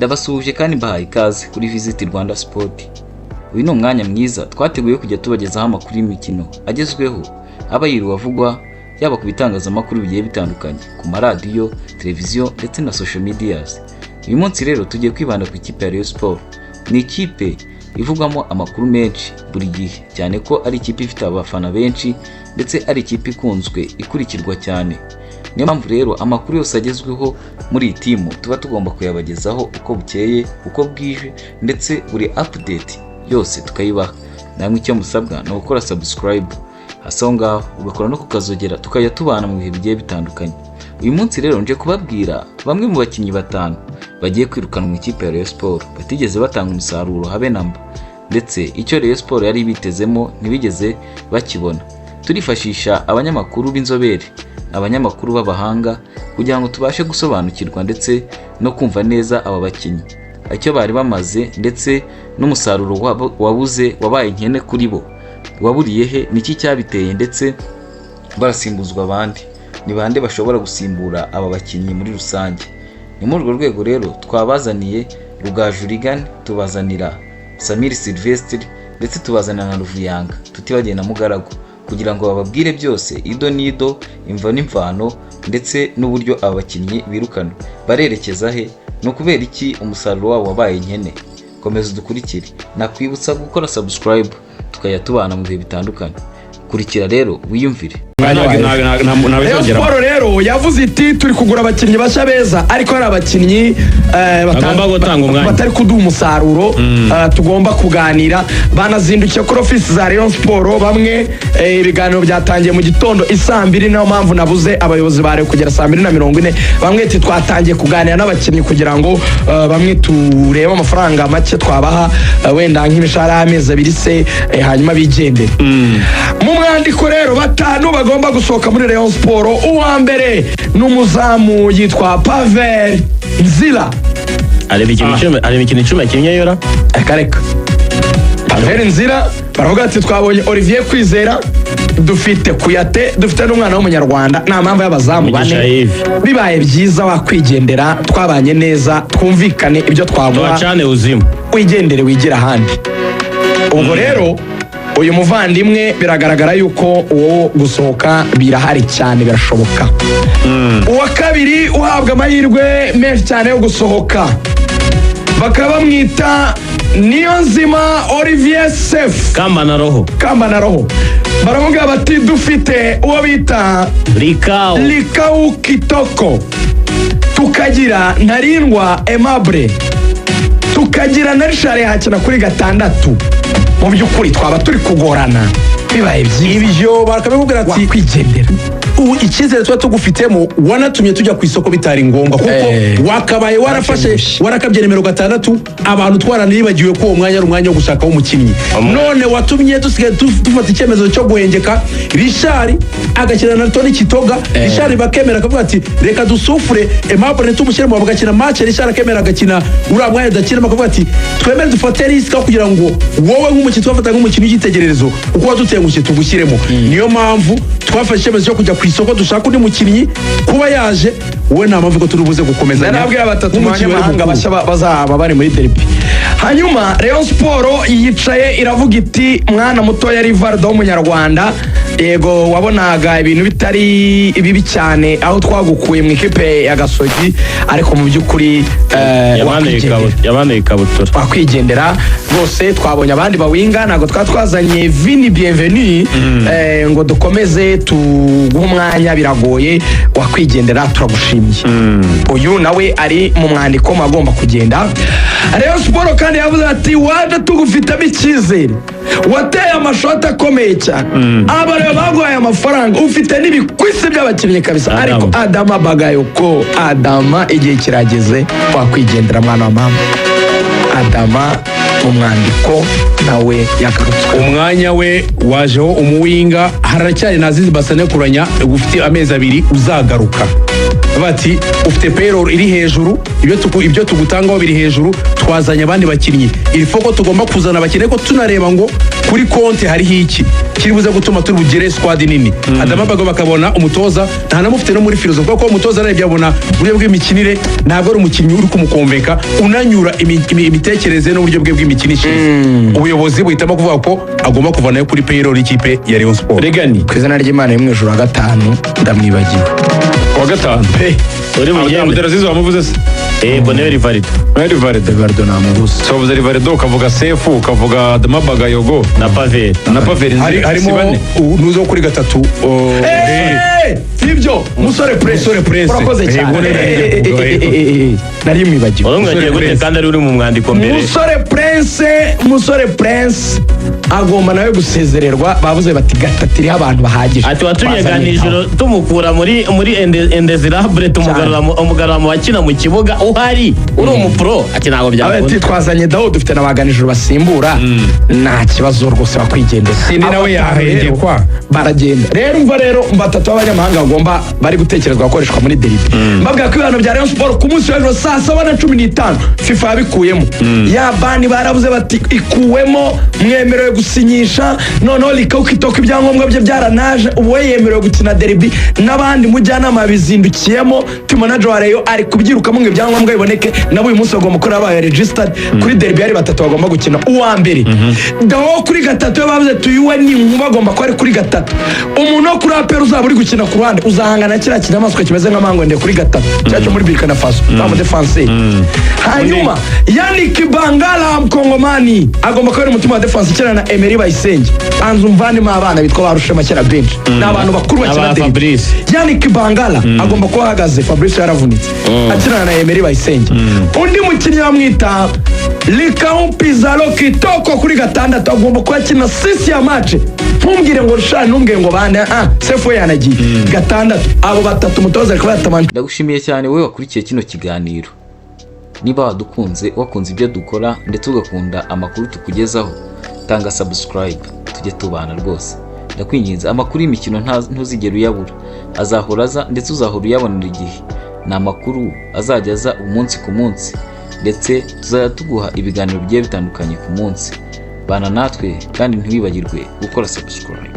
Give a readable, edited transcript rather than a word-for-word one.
Ndabasuhuje kandi mbahaye ikaze kuri Visit Rwanda Sport. Uyu ni umwanya mwiza twateguye kujya tubagezaho amakuru y'imikino agezweho, aba yiriwe avugwa yaba ku bitangazamakuru bigiye bitandukanye, ku maradiyo, televiziyo ndetse na social medias. Uyu munsi rero tugiye kwibanda ku ikipe ya Rayon Sport. Ni ikipe ivugwamo amakuru menshi buri gihe, cyane ko ari ikipe ifite abafana benshi ndetse ari ikipe ikunzwe, ikurikirwa cyane. Niyo mpamvu rero amakuru yose agezweho muri iyi timu tuba tugomba kuyabagezaho uko bukeye, uko bwije, ndetse buri update yose tukayibaha. Namwe icyo musabwa ni ugukora subscribe hasi aho ngaho, ugakora no kukazogera, tukajya tubana mu bihe bigiye bitandukanye. Uyu munsi rero nje kubabwira bamwe mu bakinnyi batanu bagiye kwirukanwa mu ikipe ya Rayon Sport, batigeze batanga umusaruro habe namba, ndetse icyo Rayon Sport yari bitezemo ntibigeze bakibona. Turifashisha abanyamakuru b'inzobere, abanyamakuru b'abahanga, kugira ngo tubashe gusobanukirwa ndetse no kumva neza aba bakinnyi, icyo bari bamaze, ndetse n'umusaruro wabuze, wabaye nkene kuri bo, waburiye he, niki cyabiteye, ndetse barasimbuzwa abandi, ni bande bashobora gusimbura aba bakinnyi muri rusange. Ni muri urwo rwego rero twabazaniye Rugaju Reagan, tubazanira Samir Sylvestre, ndetse tubazanira na Ruvuyanga, tutibagiwe na Mugaragu, kugira ngo bababwire byose, ido n'ido, imvo n'imvano, ndetse n'uburyo aba bakinnyi birukanwe, barerekeza he, ni ukubera iki umusaruro wabo wabaye nkene. Komeza udukurikire. Nakwibutsa gukora subscribe, tukajya tubana mu bihe bitandukanye. Kurikira rero wiyumvire. Rayon Sport rero yavuze iti: "Turi kugura abakinnyi bashya beza, ariko hari abakinnyi Bagomba gutanga umwanya. batari kuduha umusaruro, tugomba kuganira." Banazindukiye kuri ofisi za Rayon Sport bamwe, ibiganiro byatangiye mu gitondo isaa 2, niyo mpamvu nabuze abayobozi ba Rayon kugera saa 2:40. Bamwe ati: "Twatangiye kuganira n'abakinnyi kugira ngo bamwe turebe amafaranga make twabaha, wenda nk'imishahara y'amezi 2 se, hanyuma bigendere." Mu mwandiko rero, batanu bagomba gusohoka muri Rayon Sport. Uwa mbere ni umuzamu yitwa Pavel Nzira. Hari imikino 10 akinnye yora. Reka reka. Pavel Nzira, baravuga ati: "Twabonye Olivier Kwizera, dufite Kuyate, dufite n'umwana w'umunyarwanda, nta mpamvu y'abazamu Mugisha bane." Yves. Bibaye byiza wakwigendera, twabanye neza, twumvikane ibyo twaguha. Tubacane uzima. Wigendere, wigire ahandi. Ubwo rero uyu muvandimwe biragaragara yuko uwo gusohoka birahari cyane, birashoboka. Uwa kabiri uhabwa amahirwe menshi cyane yo gusohoka bakaba bamwita Niyonzima Olivier Sefu. Kamba na roho. Kamba na roho. Baravuga bati: "Dufite uwo bita Rikawo. Likau Kitoko, tukagira Ntarindwa Aimable, tukagira na Richard yakina kuri gatandatu. Mu by'ukuri twaba turi kugorana, bibaye byiza Ibyo bakabikubwira ati wakwigendera." Ubu icyizere tuba tugufitemo wanatumye tujya ku isoko bitari ngombwa, kuko wakabaye warafashe Waratengushye. warakabye nimero 6, abantu twaranibagiwe ko uwo mwanya ari umwanya wo gushakaho umukinnyi. None watumye dusigaye dufata icyemezo cyo guhengeka Richard agakina na Tony Kitoga. Richard bakemera, akavuga ati: "Reka dusufure Aimable tumushyiremo." Bagakina match, Richard akemera agakina uriya mwanya adakinamo, akavuga ati: "Twemere dufate risque aho kugira ngo wowe nk'umukinnyi twafata nk'umukinnyi w'icyitegererezo, uko wadutengushye tugushyiremo. Niyo mpamvu twafashe icyemezo cyo kujya ku isoko dushaka undi mukinnyi." Kuba yaje wowe, nta mpamvu ko turi buze gukomezanya Narabwira batatu mu nk'umukinnyi wari banyamahanga mukuru. bashya bazaba bari muri derby. Hanyuma Rayon Sport yicaye iravuga iti: "Mwana mutoya Rivaldo w'umunyarwanda, yego wabonaga ibintu bitari bibi cyane aho twagukuye mu ikipe ya Gasogi, ariko mu by'ukuri wakwigendera." Yamanuye ikabutura. Wakwigendera rwose, twabonye abandi bawinga, ntabwo twaba twazanye Vini Bienvenu ngo dukomeze tuguhe umwanya, biragoye, wakwigendera, turagushimiye. Uyu nawe ari mu mwandiko mu agomba kugenda. Rayon Sport kandi yavuze ati: "Waje tugufitemo icyizere, wateye amashoti akomeye cyane, abareba baguhaye amafaranga, ufite n'ibikwisi by'abakinnyi kabisa." Adama. Ariko Adama Bagayoko, Adama, igihe kirageze, wakwigendera mwana wa mama. Adama mu mwandiko nawe yagarutswe. Umwanya we wajeho umuwinga, haracyari na Azizi Basane Kuranya ufite amezi 2 uzagaruka. Bati: "Ufite payroll iri hejuru, ibyo tugutangaho biri hejuru, twazanye abandi bakinnyi, iri foko tugomba kuzana abakinnyi." Ariko tunareba ngo Kuri konti hariho iki kiri buze gutuma turi bugere squad nini? Adama Bago bakabona umutoza ntanamufite no muri filozofi, kuko umutoza arebye abona uburyo bw'imikinire ntabwo ari umukinnyi uri kumukomveka, unanyura imitekerereze n'uburyo bwe bw'imikinishirize. Ubuyobozi buhitamo kuvuga ko agomba kuvanayo kuri payroll y'ikipe ya Rayon Sport. Regani. Ku izina ry'Imana yo mu ijuru, wa gatanu ndamwibagiwe. Wa gatanu? Pe. Uri bugende. Abdelaziz wamuvuze se? Bonheur Rivaldo. Rivaldo. Rivaldo namubuze. So wavuze Rivaldo, ukavuga Sefu, ukavuga Adama Bagayogo. Na Pavel. Na Pavel. Harimo Si bane. nuzo wo kuri gatatu. Sibyo, Musore Prince. Musore Prince. Urakoze cyane. Yego, nari ngiye kuvuga. Nari mwibagiwe. Urumva gute kandi ari uri mu mwandiko mbere? Musore Prince, Musore Prince agomba nawe gusezererwa. Bavuze bati gatatu iriho abantu bahagije. Ati watumye Twazanye Ganijoro tumukura muri indésirable, tumugarura umugarura mu bakina mu kibuga, uhari uri umupro. Ati ntabwo Abe byakunda. ati twazanye Dawo, dufite na baganijoro basimbura, nta kibazo rwose, wakwigendera. Sindi nawe Abo batanu yahengekwa. rero baragenda. Rero umva, rero batatu b'abanyamahanga bagomba bari gutekerezwa gukoreshwa muri derby. Mbabwira ko ibihano bya Rayon Sport ku munsi w'ejo saa 7:15 FIFA yabikuyemo ya ban. Barabuze bati ikuwemo, mwemerewe gusinyisha. Noneho Rikawu Kitoko ibyangombwa bye byaranaje, ubu we yemerewe gukina derby. N'abandi mujyanama babizindukiyemo, team manager wa Rayon ari kubyirukamo ngo ibyangombwa biboneke. Nabo uyu munsi bagomba gukora babaye registered kuri derby. Hari batatu bagomba gukina. Uwa mbere Dawo kuri gatatu, yo bavuze tuyuwe ni inkuba, agomba kuba ari kuri gatatu. Umuntu wo kuri APR uzaba uri gukina ku ruhande uzahangana na kiriya kinyamaswa kimeze nk'amangwende kuri gatatu cyacu muri Burkina Faso, wa mudefanseri. Hanyuma Yannick Bangala, mukongomani, agomba kuba ari umutima wa defense ikina na Emery Bayisenge. Banza umvanemo abana bitwa ba Rushema kera benshi ni abantu bakuru bakina Aba derby. Fabrice. Yannick Bangala agomba kuba ahagaze, Fabrice yaravunitse, akinana na Emery Bayisenge. Undi mukinnyi bamwita Likaun Pizarro Kitoko kuri gatandatu, agomba kuba akina six ya match. Ntumbwire ngo Richard, ntumbwire ngo bande, Sefu we yanagiye gatandatu. Abo batatu umutoza ari kuba yatamanje. Ndagushimiye cyane wowe wakurikiye kino kiganiro. Niba wadukunze, wakunze ibyo dukora ndetse ugakunda amakuru tukugezaho, tanga subscribe tujye tubana rwose, ndakwinginze. Amakuru y'imikino ntuzigere uyabura, azahora aza ndetse uzahora uyabonera igihe. Ni amakuru azajya aza umunsi ku munsi, ndetse tuzajya tuguha ibiganiro bigiye bitandukanye ku munsi. Bana natwe kandi ntiwibagirwe gukora subscribe.